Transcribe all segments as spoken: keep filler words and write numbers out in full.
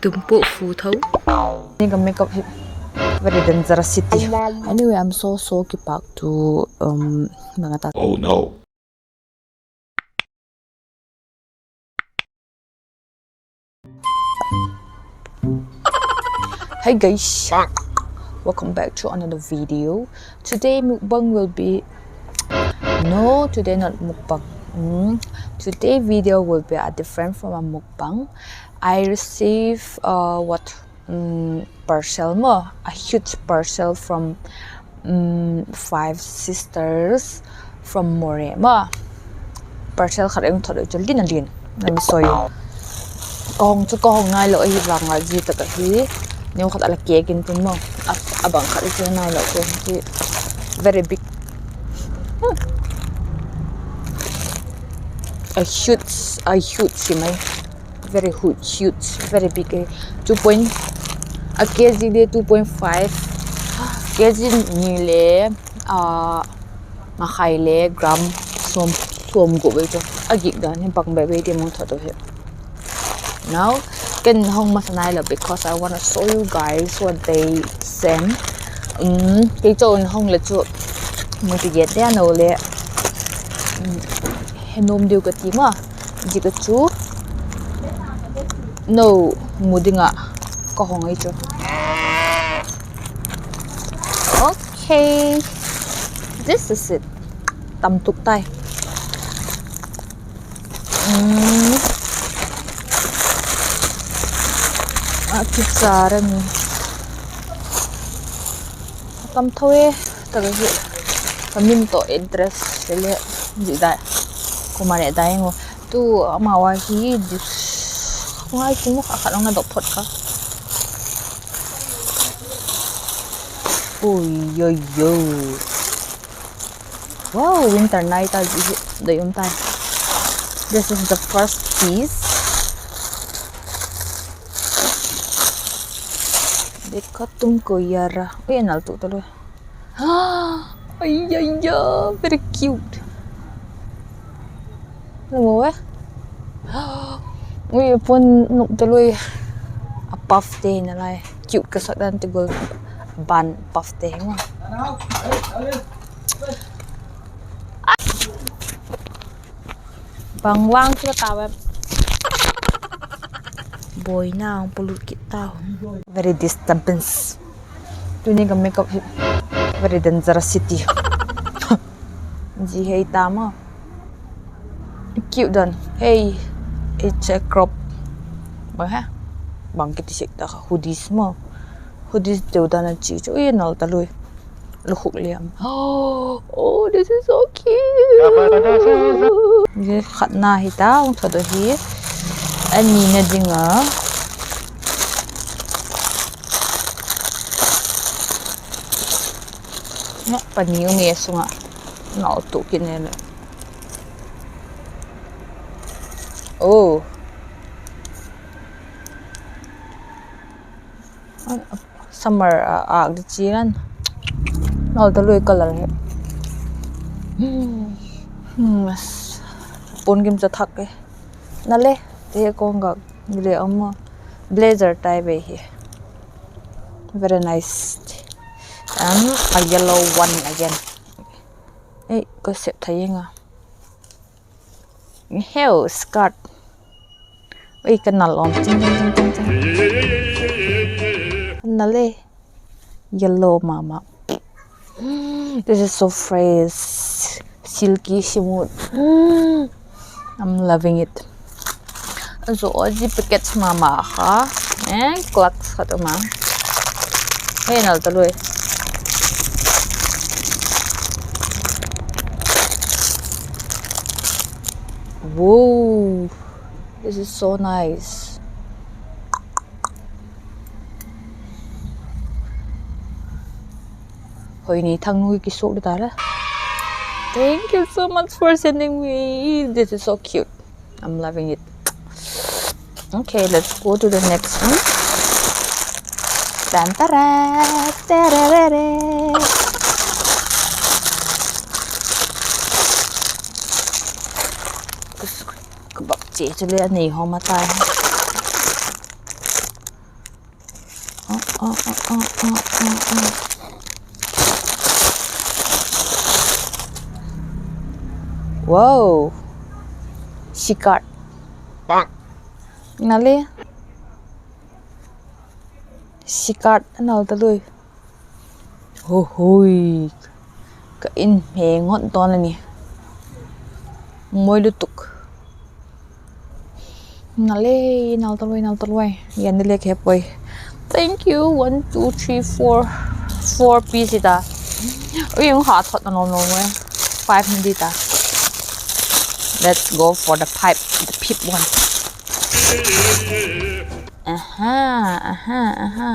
Tumpu fu tho. Ni ka makeup hi very dangerous city. Anyway, I'm so, so kipak tu, um, nang ata. Oh no. Hey guys, welcome back to another video. Today mukbang will be, no, today not mukbang. Mm, today video will be a different from a mukbang. I receive, uh, what, mm, parcel maw, a huge parcel from, mm, five sisters from Moreh maw. Parcel khat eng thot chu lin a lin. Lam soi. Ka hong chu ka hong nai lo ahi vang a, zia tak ahi. Neu khat a la kek in tin maw. A, a bang khat chu nai lo chu. Very big. A huge, a huge si mai. Very huge, huge, very big e. Two point, a kg le two point five, kg ni le, ah, nga khai le gram sawm, sawm gup ve chu. A gik dan hi bang bep ve ti mong tha to hi. Now, ken hong masa nai lo because I wanna show you guys what they send. Um, kei chau in hong le chu, mu ti get dia no le. Um, he nom diu ka ti ma. Zia ka chu no mu ding ah ka hong ai chu. Okay. This is it. Tam tuk tai. Um. A kichar a ni. Tam tho e, tak ahi. Ka min tawh address le, le, zia dai. Kuama le dai ngo. Tu amau a hi, this, ngai kum kha khat ong a dok phot kha. Ui, yo, yo. Wow, winter night a zia hi, dai um tai. This is the first piece. Dekha tumko yara. Ui, nal tu ta lo. Ai, ai, ya, very cute. Namo e. Ui, pun nuk ta lo. A puff te na lai. Cute ka sak dan ti gol. Ban puff te hi ma. Bang vang chu ka ta ve. Boina ang pulut kit ta. Very disturbance. Tuni ka makeup hi very dangerous city. Ji hei ta ma. Cute dan. Hey. It's a crop. Bang he. Bang kiti sek ta kha. Hoodies ma. Hoodies deu dan a chi chu. Ui, nal ta lui. Lukhuk liam. Oh, this is so cute. Zia khatna hi ta, hung thot u hi. A nina ding a. Pani um e sung ah. Nal tu kit ne le. Oh. Summer a, a, di chi lan. Nal ta lui color hi. Hmm, pun gim cha thak e. Na le, te kong gak, le um a. Blazer tai ve hi. Very nice. And a yellow one again. Ei, ka sep thai ing a. Heu, skirt. Ei, ka nal um. Ching, ching, ching, ching, ching. Nal e. Yellow mama. This is so fresh. Silky smooth. I'm loving it. So, a zip package mama kha. Eh, Clarks khat um a. He nal ta lui. Whoa. This is so nice. Hoi ni thang nu kisuak di ta la. Thank you so much for sending me. This is so cute. I'm loving it. Okay, let's go to the next one. Tan tara, tararara. Ka bak che chu le a nei hom a tai. Wow. Cigar. Nal e. Cigar a nal ta lui. Hohoi. Ka in hmê ngot dawn a ni. Mawi lutuk. Nal e, nal ta lui, nal ta lui. Yan ni le khe poi. Thank you. One, two, three, four. Four piece i ta. Ui, hung ha thot na nuam nuam e. Five ni di ta. Let's go for the five, the fifth one. Aha, aha, aha.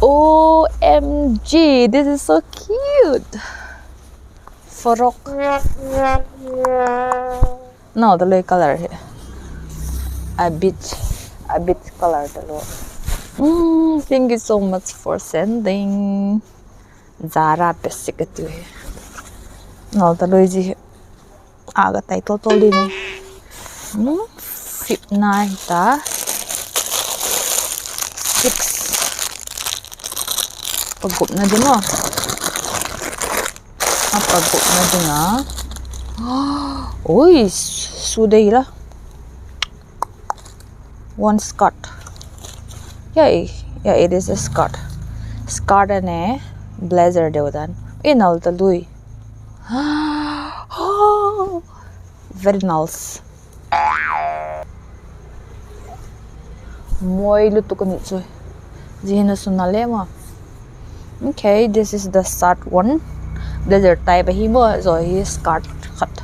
O M G, this is so cute. Frock. No, the color here. A bit, a bit color the lo. Mm, thank you so much for sending. Zara basic a ti hi. Nal ta lui zi hi. A ka tai tol tol ding. Hmm? Fifth na hi ta. Six. Pagupna ding a. A pagupna ding a. Ui, su dei la. One skirt. Yeah, yeah, it is a skirt. Skirt and a blazer deu dan. I nal ta lui. Very nice. Mawi lutuk a ni chu. Zi hin a sun a le ma. Okay, this is the third one. Blazer type ahi maw, zaw hi skirt khat.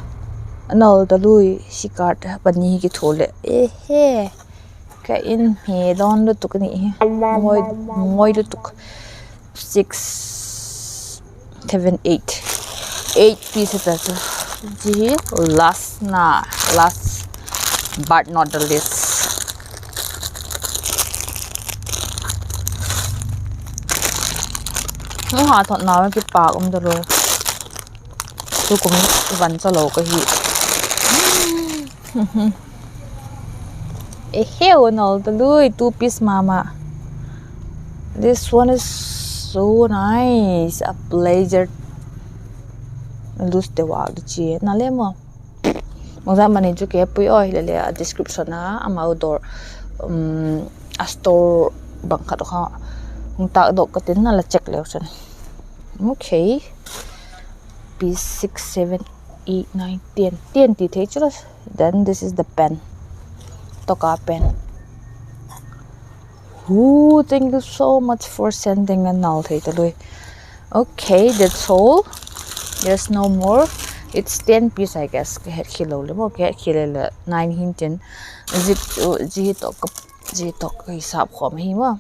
A nal ta lui, skirt pani hi kithu le. Ehe. Ka in hmê dawn lutuk a ni hi. Mawi, mawi lutuk. Six, seven, eight. Eight piece a ta chu. Zi hi last na, last but not the least. Hung ha thot na kipâk um ta lui. Tukum van cha lo ka hi. Eheu, nal ta lui, two piece mama. This one is so nice, a blazer. Loose te wa di chi na le maw. Mangza mani chu ke pui aw, hilele a description a amau dawr, um, a store bang khat kha hung tâkdok ka tin, na la check leu chun. Okay. Piece six, seven, eight, nine, ten. Ten ti thei chu la. Then this is the pen. Toka pen. Ooh, thank you so much for sending, a nal thei ta lui. Okay, that's all. There's no more. It's ten piece, I guess. Ka het khia lo le maw, ka het khia le le nine hin tin. Zip chu zi hi tawh ka, zi tawh ka hisap khawm hi maw.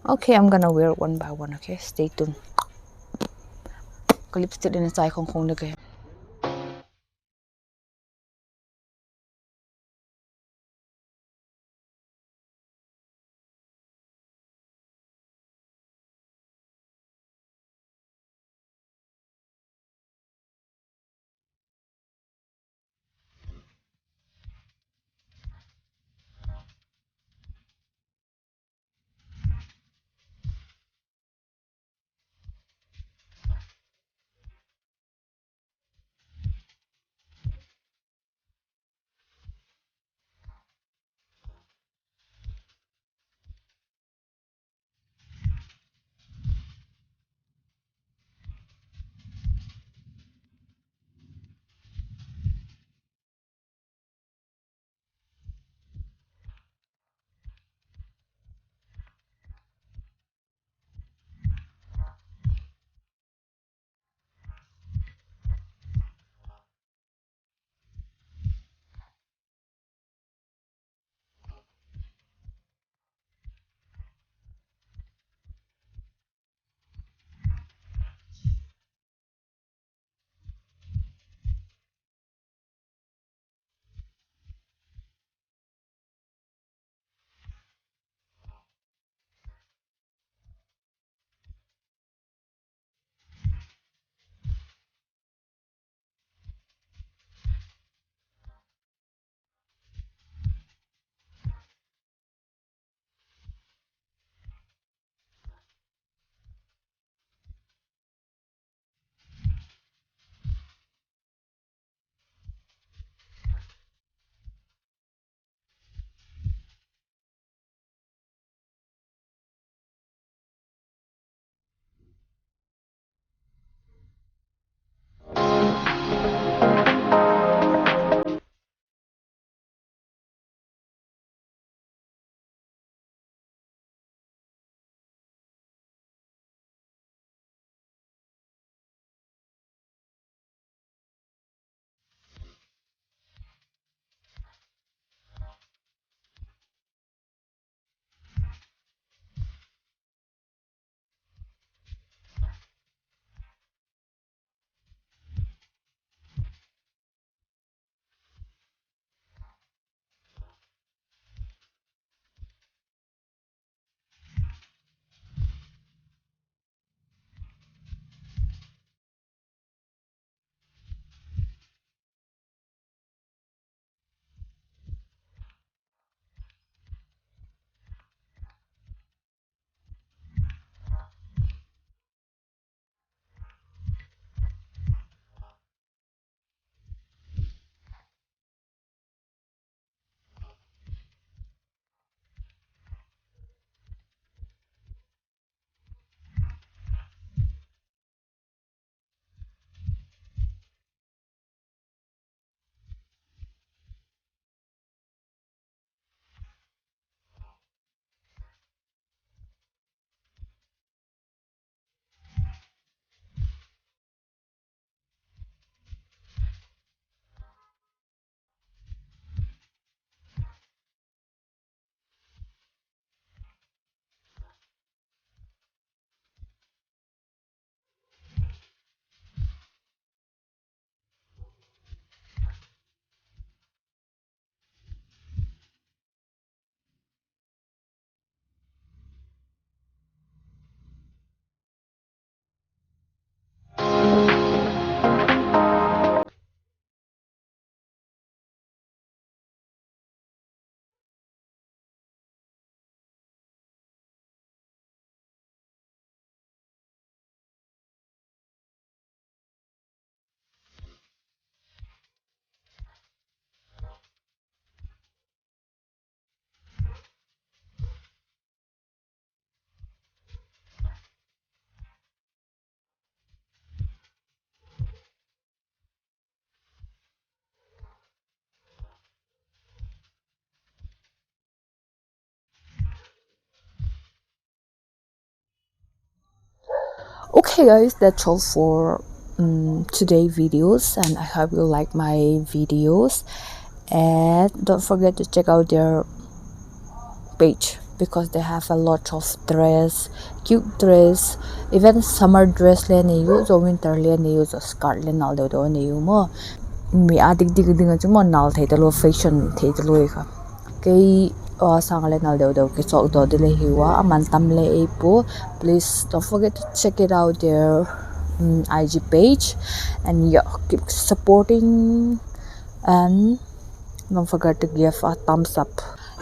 Okay, I'm gonna wear one by one, okay? Stay tuned. Ka lipstick in a chai khong khong de ka. Okay, guys, that's all for, um, today videos, and I hope you like my videos. And don't forget to check out their page because they have a lot of dress, cute dress, even summer dress le nei u, zo winter le nei u, zo skirt le nal deu deu nei u maw. Mi a dik dik ding a chu maw, nal thei talo, fashion thei talo i kha. Kei, uh, sâng le nal deu deu kichawk daw di le hi ua, a man tam le ei pu. Please don't forget to check it out their, um, I G page, and yeah, keep supporting, and don't forget to give a thumbs up.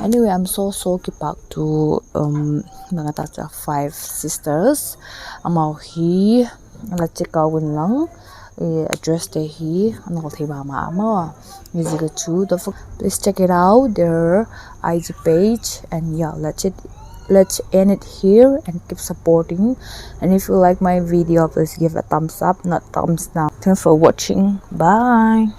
Anyway, I'm so, so kipâk tu, um, bang a ta cha, Five Sisters. Amau hi la check out un lang, eh, address te hi a nal thei ma ma a maw. Music chu, don't for-, please check it out, their I G page. And yeah, let's it, let's end it here and keep supporting. And if you like my video, please give a thumbs up, not thumbs down. Thanks for watching. Bye.